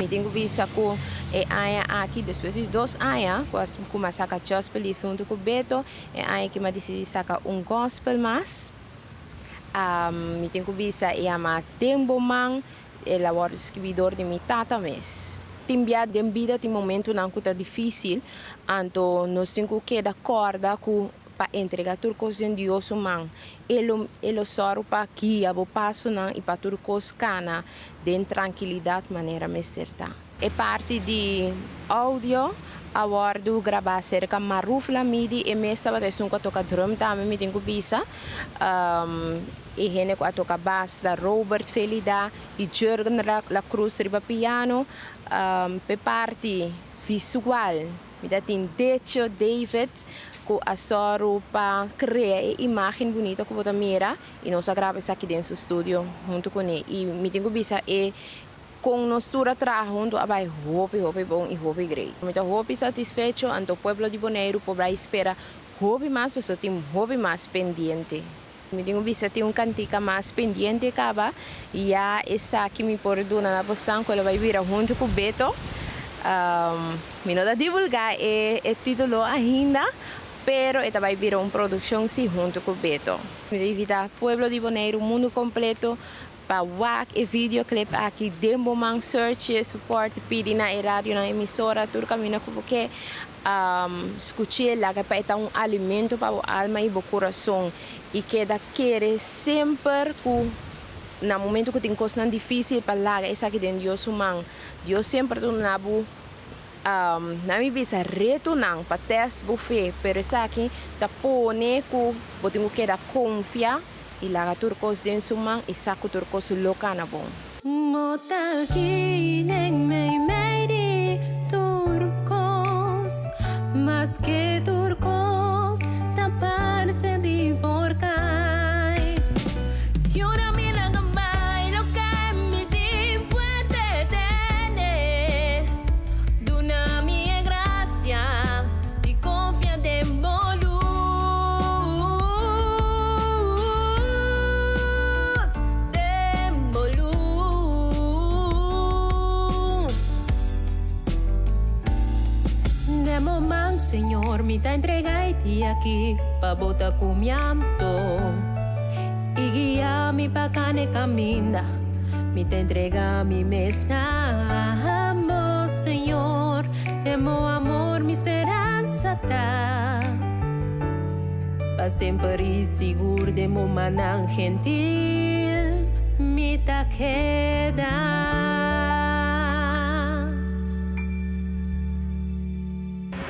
Mi tin ku bisa ku e aña aki, despues di dos aña ku a ku mi a saka Just Believe huntu ku Beto, e aña aki mi a disidí saka un gospel mas. Mi tin ku bisa e yama Den Bo Man, el a wòrdu skibí dor di mi tata mes. Tin bia den bida tin momentunan ku ta difísil, anto nos tin ku keda kòrda ku pa entrega tur kos den Dios su man. E lo e lo sòru pa guia bo pasonan i pa tur kos kana den trankilidat manera mester ta. E parti di audio a wòrdu grabá serka Maruf Lamidi, e mes tabata esun ku a toka drum tambe mi tin ku bisa. E hende ku a toka bas ta Robert Felida i Jurgen La Cruz riba piano. P'e parti visual. Mi ta tin Decho David ku a sòru pa krea e imágen bunita ku bo ta mira i nos a graba esaki den su studio huntu kuné. I mi tin ku bisa e kon nos tur a traha huntu a bai hopi hopi bon i hopi great. Mi ta hopi satisfecho anto pueblo di Boneiru por bai spera hopi mas pasobra tin hopi mas pendiente. Mi tin ku bisa tin un kantika mas pendiente kaba ya esaki mi por duna na bosnan ku lo bai bira huntu ku Beto. Mi no ta divulgá e título ainda, pero e ta bai bira un produkshon si huntu ku Beto. Mi ta invitá pueblo di Boneiru, mundu kompleto pa wak e videoclip aki den bo man, search e, support, pidi na e radionan, emisora, tur kaminda ku bo ke. Skuch'é, laga pa e ta un alimento pa bo alma i bo kurason, i keda kere semper ku na momento ku tin kosnan difísil pa laga esaki den Dios su man. Dios semper ta duna bo, nan mi bisa retonan pa tèst bo fe, pero esaki ta pone ku bo tin ku keda konfia i laga tur kos den su man i sa ku tur kos lo kana bon. Bo ta aki den meimei di tur kos, maske tur kos ta parse di por kai. Yura mi laga bai loke mi tin fuerte tene, duna mi e grasia di konfia den bo lus, den bo lus. Den bo man, Señor, mi ta entrega e dia aki pa bo ta ku mi anto i guia mi pa kane kaminda. Mi ta entrega mi mes na bo, Señor, den bo amor mi speransa ta. Pa semper i sigur den bo mannan gentil mi ta keda.